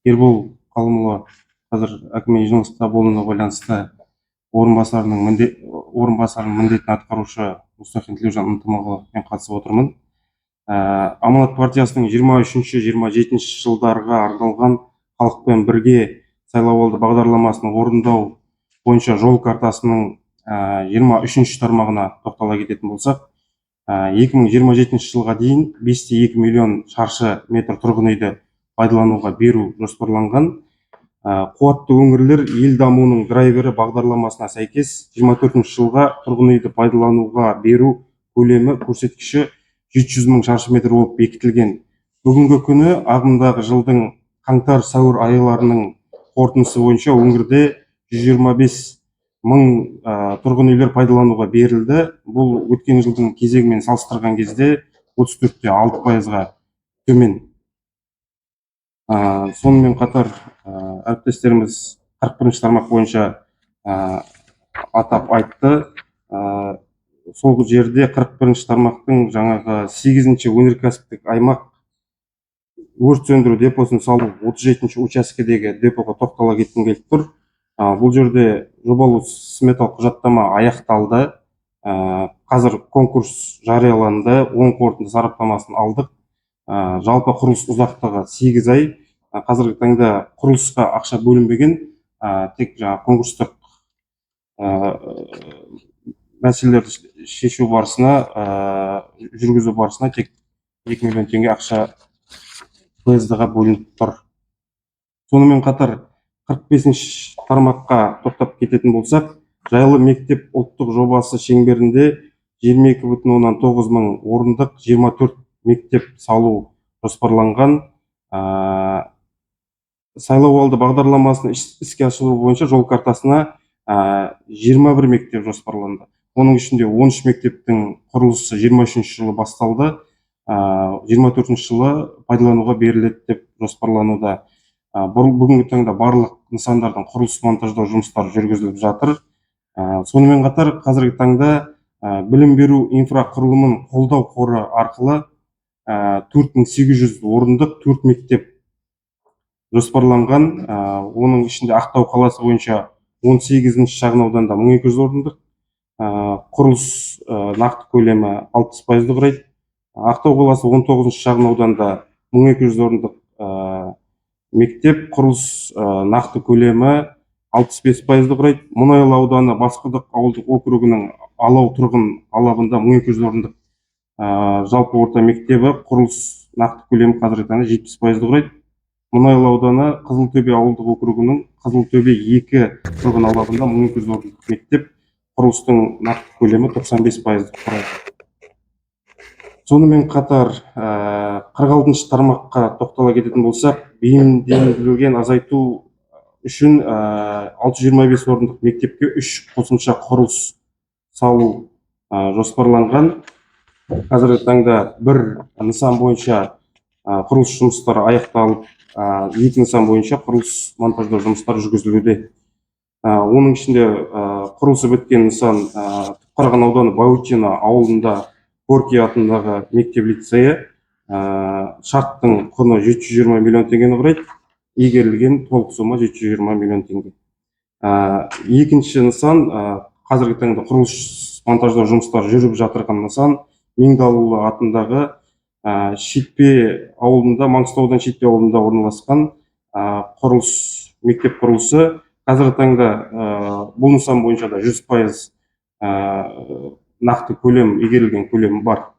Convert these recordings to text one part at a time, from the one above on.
Ербол Қалымұлы қазір әкіммен жиналыста болуына байланысты орынбасарының міндетін атқарушы Мұстахин Тілеужан Ынтымағұлымен қатысып отырмын. Аманат партиясының 23-27 жылдарға арналған халықпен бірге сайлауалды бағдарламасын орындау бойынша жол картасының 23 тармағына тоқтала кететін болсақ, 2027 жылға дейін 5,2 миллион шаршы метр тұрғын үйді пайдалануға беру жоспарланған. Қуатты өңірлер ел дамуының драйвері бағдарламасына сәйкес 24 жылға тұрғын үйді пайдалануға беру көлемі көрсеткіші 700 мың шаршы метр болып бекітілген. Бүгінгі күні ағымдағы жылдың қаңтар-сәуір айларының қорытындысы бойынша өңірде 125 мың тұрғын үйлер пайдалануға берілді. Бұл өткен жылдың кезеңімен салыстырған кезде 34,6 пайызға төмен. Сонымен қатар әріптестеріміз 41 тармақ бойынша атап айтты. Сол жерде 41 тармақтың жаңағы 8 өнеркәсіптік аймақ өрт сөндіру депосын салу 37 учаскедегі депоға тоқтала кеткім келіп тұр. Бұл жерде жобалау сметалық құжаттама аяқталды. Қазір конкурс жарияланды, оң қорытынды сараптамасын алдық. Жалпы құрылыс ұзақтығы 8 ай. Қазіргі таңда құрылысқа ақша бөлінбеген, тек жаңағы конкурстық мәселелерді шешу барысына, жүргізу барысына тек 2 миллион теңге ақша ПСД-ға бөлініп тұр. Сонымен қатар 45 тармаққа тоқтап кететін болсақ, жайлы мектеп ұлттық жобасы шеңберінде 22,9 мың орындық 24 мектеп салу жоспарланған. Сайлауалды бағдарламасын іске асыру бойынша жол картасына 21 мектеп жоспарланды. Оның ішінде 13 мектептің құрылысы 23 жылы басталды, 24 жылы пайдалануға беріледі деп жоспарлануда. Бүгінгі таңда барлық нысандардың құрылыс монтаждау жұмыстары жүргізіліп жатыр. Сонымен қатар қазіргі таңда білім беру инфрақұрылымын қолдау қоры арқылы 4800 орындық 4 мектеп жоспарланған. Оның ішінде Ақтау қаласы бойынша 18 шағын ауданда 1200 орындық құрылыс нақты көлемі 60 пайызды құрайды. Ақтау қаласы 19 шағын ауданда 1200 орындық мектеп құрылыс нақты көлемі 65 пайызды құрайды. Мұнайлы ауданы Басқұдық ауылдық округінің Алау тұрғын алабында 1200 орындық жалпы орта мектебі құрылыс нақты көлемі қазіргі таңда 70 пайызды құрайды. Мұнайлы ауданы Қызылтөбе ауылдық округінің Қызылтөбе 2 тұрғын алабында 1200 орындық мектеп құрылыстың нақты көлемі 95 пайызды құрайды. Сонымен қатар 46 тармаққа тоқтала кететін болсақ, бейімделген азайту үшін 625 орындық мектепке 3 қосымша құрылыс салу жоспарланған. Қазіргі таңда бір нысан бойынша құрылыс жұмыстары аяқталып, екі нысан бойынша құрылыс монтаждау жұмыстары жүргізілуде. Оның ішінде құрылысы біткен нысан Түпқараған ауданы Баутино ауылында Горький атындағы мектеп лицейі, шарттың құны 720 миллион теңгені құрайды, игерілген толық сома 720 миллион теңге. Екінші нысан қазіргі таңда құрылыс монтаждау жұмыстары жүріп жатырған нысан Меңдалұлы атындағы Шетпе ауылында, Маңғыстау ауданы Шетпе ауылында орналасқан құрылыс, мектеп құрылысы. Қазіргі таңда бұл нысан бойынша да 100% нақты көлем, игерілген көлем бар.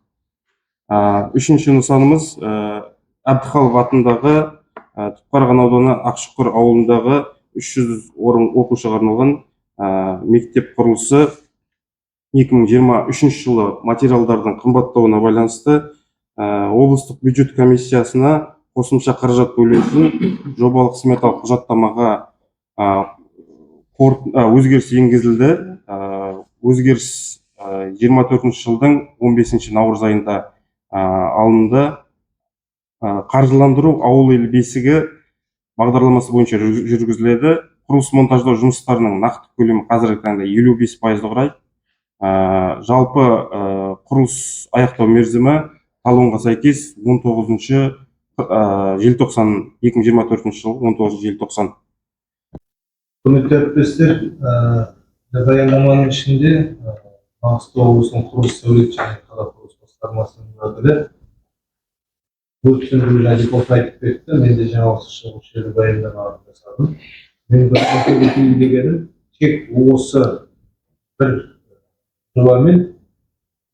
Үшінші нысанымыз Әбдіхалық атындағы Түпқараған ауданы Ақшұқыр ауылындағы 300 орын оқушыға арналған мектеп құрылысы 2023 жылы материалдардың қымбаттауына байланысты облыстық бюджет комиссиясына қосымша қаражат бөлу үшін жобалық сметалық құжаттамаға өзгеріс енгізілді. Өзгеріс 24 жылдың 15 наурыз айында алынды. Қаржыландыру Ауыл ел бесігі бағдарламасы бойынша жүргізіледі. Құрылыс монтаждау жұмыстарының нақты көлемі қазіргі таңда 55 пайызды құрайды. Жалпы құрылыс аяқтау мерзімі талонға сәйкес 19 Желтоқсан, 2024 жылғы 19 желтоқсан. Құрметті әріптестер, баяндаманың ішінде Маңғыстау облысының құрылыс, сәулет және қала құрылыс басқармасының уәкілі өрт сөндіру және депосын айтып кетті. Мен де жаңа осы шығып осы жерде баяндама жасадым. Мен бір айта кетейін дегенім, тек осы бір жобамен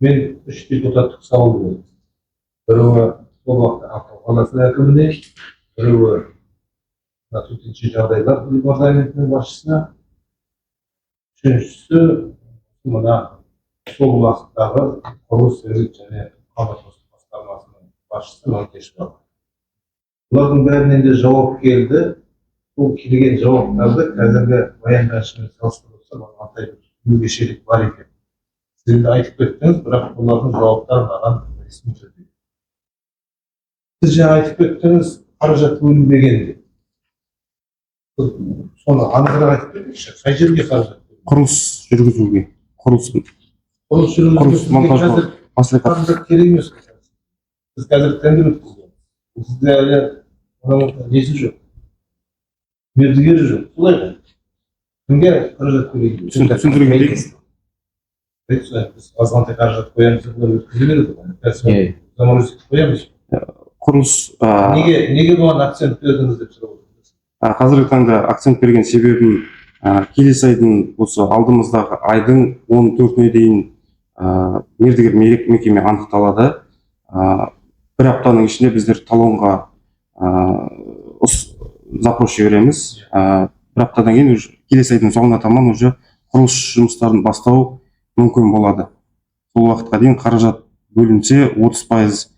мен үш депутаттық сауал бердім. Біреуі сол уақытта Ақтау қаласының әкіміне, біреуі мына төтенше жағдайлар департаментінің басшысына, үшіншісі мына сол уақыттағы құрылыс, сәулет және қала құрылыс басқармасының басшысы Манкешова. Бұлардың бәрінен де жауап келді. Сол келген жауаптарды қазіргі баяндамашымен салыстырып отырсам, мынандай бір өзгешелік бар екен. Сіз енді айтып кеттіңіз, бірақ олардың жауаптары маған ресми түрде. Сіз жаңа айтып кеттіңіз, қаражат бөлінбеген деп. Соны анығырақ айтып беріңізші, қай жерге қаражат бөлінді? Құрылыс жүргізуге, құрылыс. Құрылыс жүргізуге. Құрылыс, сізге монтаж. Қазір Мәслихат. Қаражат керек емес қой қазір. Сіз қазір тендер өткізгенсіз, сізде әлі оның несі жоқ, мердігері жоқ, солай ғой? Кімге қаражат төлейді? Түсіндіре кетейін. Біз азғантай қаражат қоямыз деп, олар өткізе береді ғой. Қазір заморозить қоямыз. Құрылыс Неге бұған акцент бердіңіз деп сұрап отырмыз. Қазіргі таңда акцент берген себебім, келесі айдың, осы алдымыздағы айдың 14-іне дейін мердігер мекеме анықталады. Бір аптаның ішінде біздер талонға запрос жібереміз. Бір аптадан кейін, уже келесі айдың соңына таман уже құрылыс жұмыстарын бастау мүмкін болады. Сол уақытқа дейін қаражат бөлінсе, 30%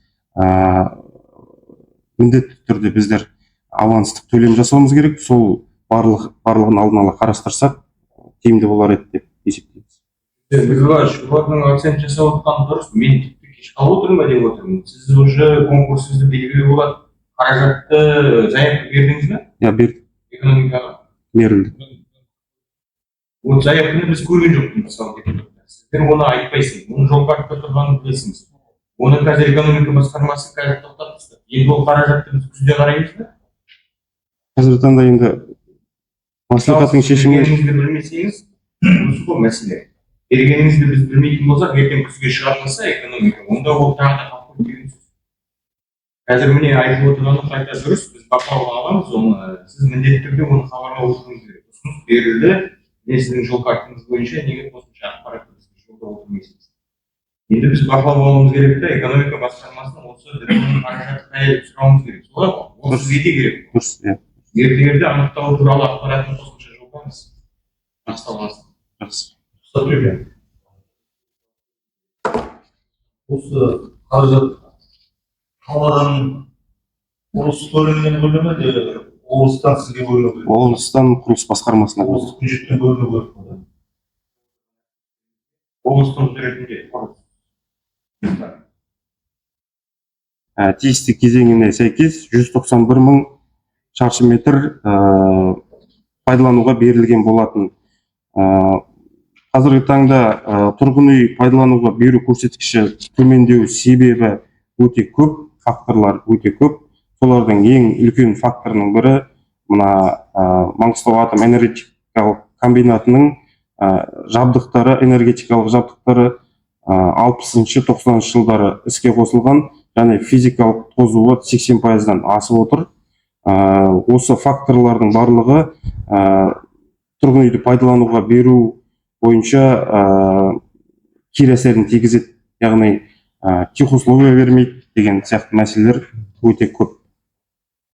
міндетті түрде біздер аванстық төлем жасауымыз керек. Сол барлығын алдын ала қарастырсақ, тиімді болар еді деп есептейміз. Бекзат, олардың акцент жасап отқаны дұрыс. Мен тіпті кеш қалып отырмын ба деп отырмын. Сіз уже конкурсыңызды белгілі болады, қаражатты, заявка бердіңіз бе? Иә, бердік. Экономикаға? Берілді. Ол заявканы біз көрген жоқпыз, мысалы, депутаттар. Сіздер оны айтпайсыз, оның жол картада тұрғанын білесіңіз. Оны қазір экономика басқармасы қазір тоқтатып тастады. Енді ол қаражатты біз күзде қараймыз ба? Қазіргі таңда енді мәслихаттың шешімі. Бергеніңізді білмесеңіз, осы ғой мәселе. Бергеніңізді біз білмейтін болсақ, ертең күзге шығармаса экономика, онда ол тағы да қалып қойды деген сөз. Қазір, міне, айтып отырғаны қайта дұрыс, біз бақылауға аламыз оны. Сіз міндетті түрде оны хабарлап отыруыңыз керек. Ұсыныс берілді, міне, сіздің жол картаңыз бойынша неге қосымша ақпаратты бізге жолдап отырмайсыз? Енді біз бақылауға алуымыз керек та, экономика басқармасының осы ДП-ның қаражаты қайда деп сұрауымыз керек, солай ғой? Ол сізге де керек. Дұрыс, иә. Мердігерді анықтау туралы ақпаратын қосымша жолдаңыз расталған. Жақсы. Рұқсат берген. Осы қаражат Қаладан құрылыс бөлімінен бөліне ме, де облыстан сізге бөліну керек? Облыстан құрылыс басқармасына. Облыстық бюджеттен бөліну керек қой. Облыстың құзыретінде құрылыс. Тиісті кезеңіне сәйкес 191 мың шаршы метр пайдалануға берілген болатын. Қазіргі таңда тұрғын үй пайдалануға беру көрсеткіші төмендеу себебі өте көп, факторлар өте көп. Солардың ең үлкен факторының бірі мына Маңғыстау атом энергетикалық комбинатының жабдықтары, энергетикалық жабдықтары 60-, 90-шы жылдары іске қосылған және физикалық тозуы 80%-дан асып отыр. Осы факторлардың барлығы тұрғын үйді пайдалануға беру бойынша кері әсерін тигізеді, яғни техусловия бермейді деген сияқты мәселелер өте көп.